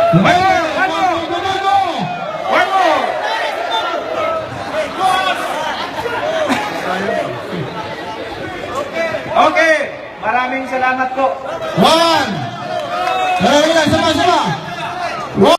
One more, one more. Go, go, go! One more. Okay, maraming salamat po. One! Dali, dali, sama, sama!